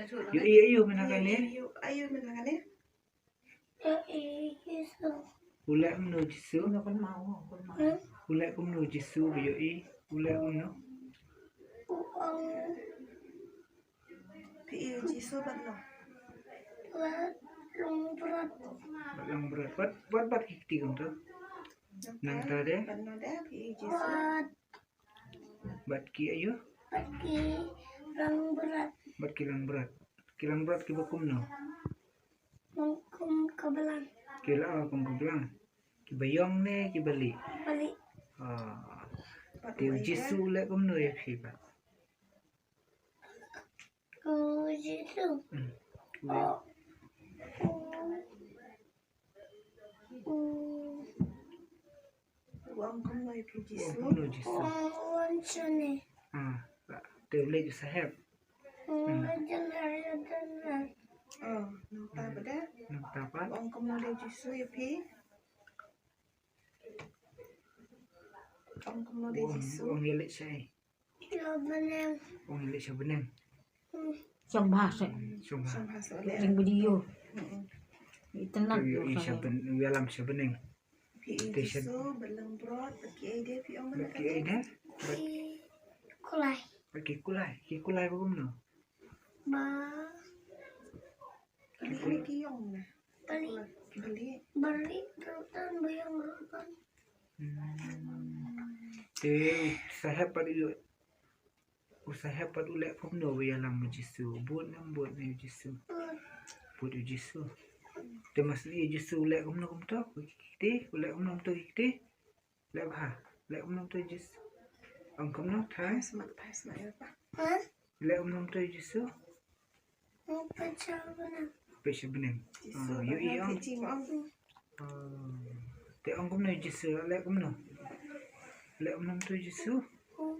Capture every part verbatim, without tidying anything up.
Ïohi aïu mynta kane? Ïohi aïu mynta kane? Ïohi Jisu. U leh kumno Jisu? Hmm? U leh kumno Jisu, ba ïohi? U leh kumno? U ong. Phi ïohi Jisu bad no? Bad long brat. Bad long brat. Bad, bad, bad ki kti kumto. Nangta de? Bad no de phi ïohi Jisu? Bad. Bad ki aïu? Bad ki long brat. Bad ki long brat. Ki long brat kiba kumno? Long kum ka blang. Ki long kum ka blang. Kiba ïong ne kiba lieh? Ba lieh. Ah. Te u Jisu u leh kumno ïa phi pat? U Jisu. Hmm. U leh. U, u ong kumno ïa phi Jisu? U ong kumno Jisu? U ong wan shane. Ah, te u leit u sahep. Hmm. Oh, nangta pat de? Nangta pat? U ong kumno de Jisu ïa phi? U ong kumno de Jisu? U ong ïa leit shaei? Sha bneng. U ong ïa leit sha bneng. Hmm. Shong bha seh. Shong bha. Shong bha seh. Ring video. Hmm. Internet. Ïohi sha bneng, ïalam sha bneng. Phi ïohi Jisu bad long brat, bad kiei de phi ong? Bad kiei de? Bad ki kulai. Bad ki kulai. Ki kulai ba kumno? Ba lieh ne ki ïong ne? Ba lieh. Ba lieh. Ba lieh ruh don, ba ïong ruh don. Hmm. Te u sahep pat u, u sahep pat u leh kumno ba ïalam u Jisu? Bud ne ym bud ne u Jisu? Bud. Bud u Jisu. Te mas ïa u Jisu u leh kumno kumto? Ki kti, u leh kumno kumto ki kti? Leh bha. Leh kumno kumto Jisu? Ong kumno, Thai? Thai smat, Thai smat ïa pa. Hah? Leh kumno kumto Jisu? U peit sha bneng. U peit sha bneng. Jisu. Ah, ïohi ong. Peit shi ma ong. Ah. Te ong kumno Jisu? Leh kumno? Leh kumno kumto Jisu? Hmm.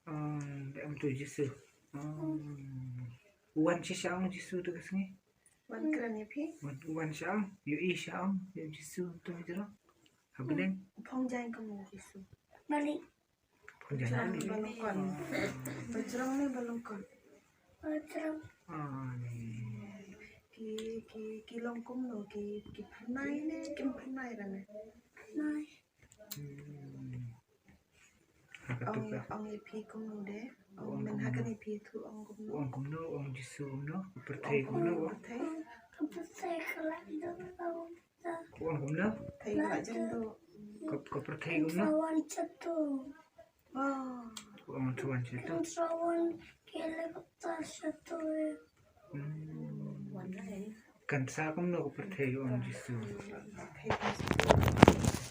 Ah, leh kumto Jisu. Ah. Hmm. U wan shisha ong Jisu te ka sngi? Wan kren ïa phi. Wan, u wan sha ong, ïohi sha ong ïa u Jisu te hajrong ha bneng. U phong jaiñ kumno Jisu? Ba lieh. Phong jaiñ ba lieh. Ba jrong ne ba lyngkot? Ba jrong. Ah, ne. Ki, ki, ki long kumno, ki, ki phyrnai ne kim phyrnai ra ne? Phyrnai. Hmm. Ha katu ka. Ong ïa phi kumno de? Ong mynta ha kane phi ïathuh ong kumno? Ong kumno, ong Jisu kumno? Ka pyrthei kumno? Ka pyrthei. Ka pyrthei ka la dei. Ong kumno? Pyrthei ka la jam do. Ka, ka pyrthei kumno? Kan sa wan shatu. Oh. Ong sa wan shatu. Kan sa wan helicopter shatu. Hmm. Kan sa kumno ka pyrthei ong Jisu?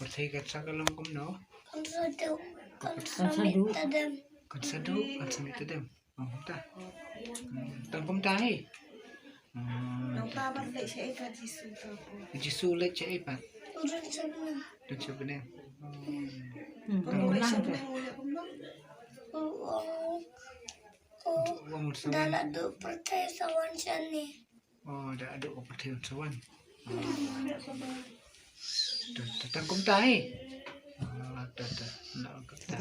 Pyrthei kan sa ka long kumno? Kan sa duh, kan sa mih tadem. Kan sa duh, kan sa mih tadem. Ong kumta. Hmm, tang kumta hi. Hmm. Nangta pat leit shaei pat Jisu to? Jisu leit shaei pat? Don sha bneng. Don sha bneng. Hmm. Tang kumta. Ong, ong, da la duh pyrthei sa wan shane. Oh, da la duh pyrthei sa wan. Oh. Tang kumta hi. Oh, ta, ta. Na kumta.